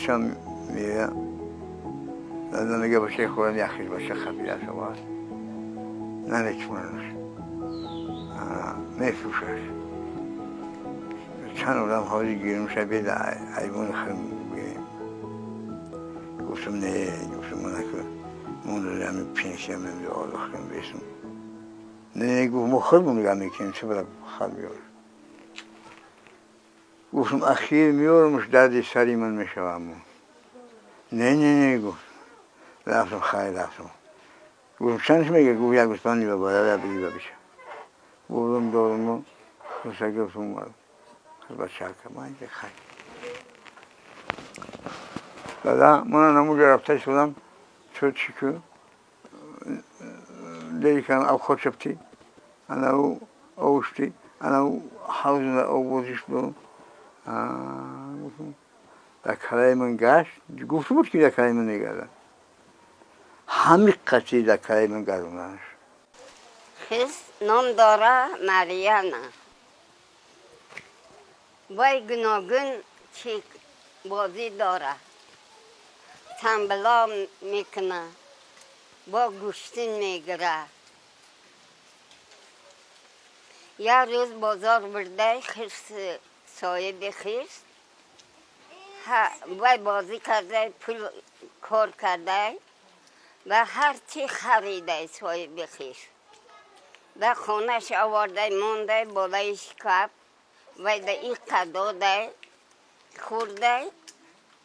بچم میگه دادم میگه بچه خودم یخیش بچه خبیره شود نمیتوننش میفروشش چند آدم حاضر گیرم شد بید ایوان خیلی بگیریم. گفتم نه، گفتم من نکن من رو همین پینسی هم نمیده آلا خیلی بیسم. نه، گفت ما خودمون نگاه میکنیم چه باید خواهد بیارم. گفتم اخیر میارمش درد سری من میشوم. نه نه نه، گفت رفتم خیلی رفتم. گفتم چندش میگه؟ گفت یک گوسفندی به بالا بگی بشه. گفتم دارم گفتم گفتم بچه که من اینجا خیلی دادا من نموجه رفته شدم چو چی که دیگه کنم او خود شبتی انا او اوشتی انا او حوزن او بازیش بودم. در کلای من گشت گفته بود که در کلای من نگردن همین قطعی در کلای من گردوندنش. خیس نام داره مریانا وای گناگون چی بازی داره تنبلا میکنه با گوشتین میگیره. یه روز بازار برده خرس صاحب خرس وای بازی کرده پول کار کرده و هر چی خریده صاحب خرس و خونش آورده مونده بالای شکاف و در این قداده خورده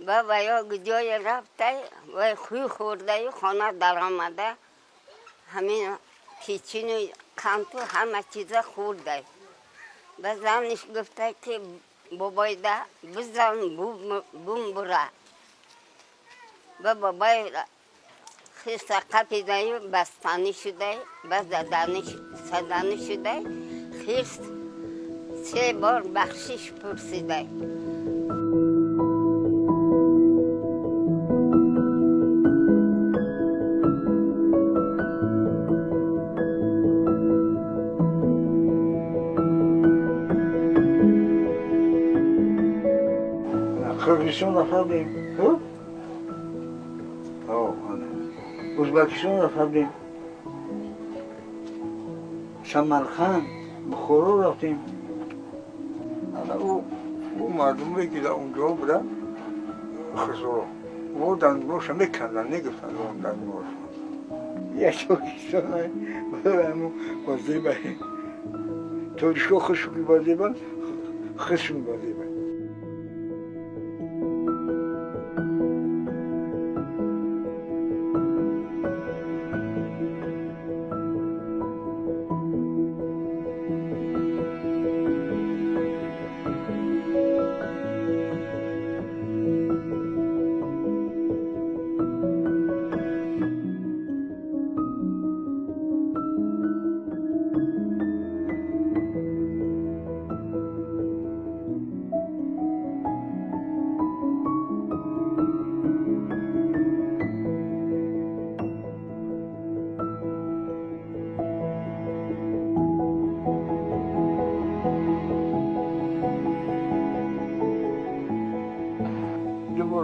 و یا جای رفته و خوی خورده خانه در آمده همین پیچین و قند و همه چیزا خورده. و زنش گفته که بابای ده بزن بوم بره و بابای خیسته قپیده بستانی شده و زدنی شده. خیست 3 بار بخشش پرسیده. قرقیزستان رفتیم، ازبکستان رفتیم، سمرقند، بخارا رفتیم. او مردمی که در اونجا بودن خسرو او دندوناشو میکندن نگفتن دندوناشو یک تاکستان برای بازی برای تاجیکا خشکی بازی بر خشم بازی بر.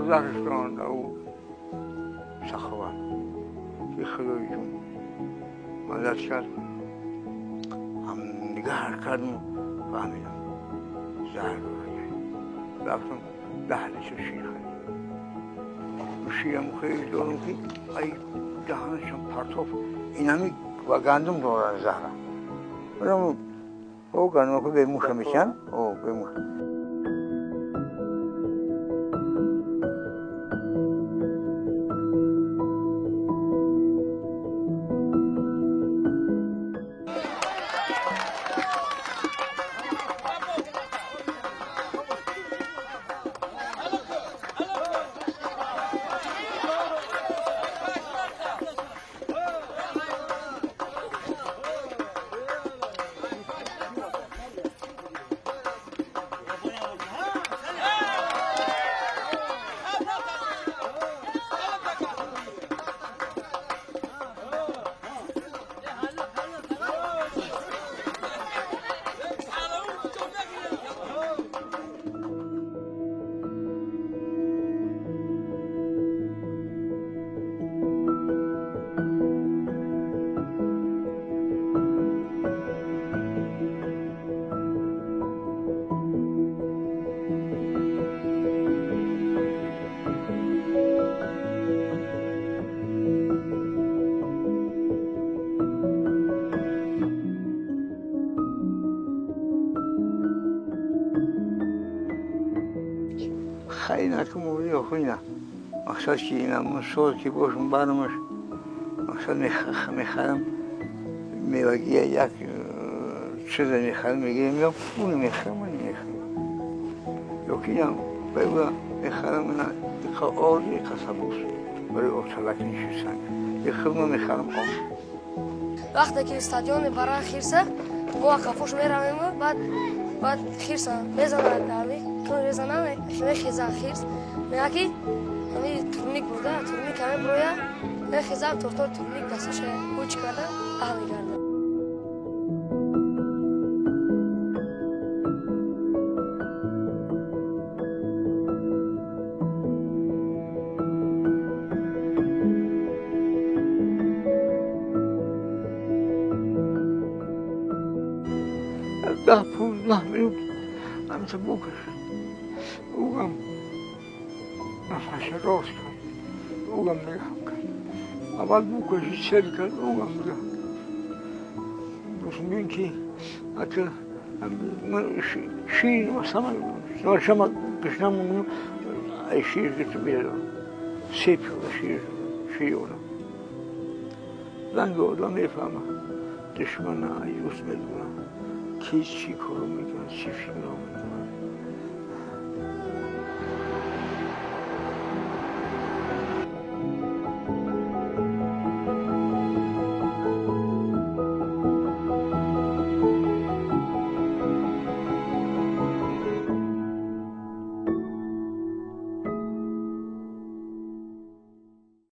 زهرش او سخاوت که خدای جون مدد کرد هم نگه کردم فهمیدم زهر رو رفتم 10 لیتر شیر خریدم. شیرم خیلی دارم که ای دهانشم پرتوف این همی و گندم دارن زهرم برم او گندم که به موشم میشن او به موشم. Якум охуина. Мақсад ки ина сол ки бошам бармаш мақсад мехарам мевагия як чиза мехарам мегирам ё пул мехарам мехарам. Ё ки ина бева мехарам ина иқа орд иқа сабус барои об нишистан. Ихма мехарам об. Вақте ки стадион мебаранд хирса, мо қафош меравем, баъд хирса мезанад ами, мезанад, мехезад хирс. Мега ки ами турник бурда, турник ами буроя, мехезад тортор турник дасташа ҳуч карда, аҳ мегардад. Даҳ 15 минут ҳамиса букаш. Угам нафаша рост кард. Угам нигоҳ кард. Аввал букаши сел кард, угам нигоҳ кард. Гуфтам ки ака ман шир масалан шама гушнам шир гирифтам меёдам. Се пиёла шир одам. Ранги одам мефаҳмад. Душмана аюс медонад. Ки чӣ коро мекунад, чӣ фикрро мекунад.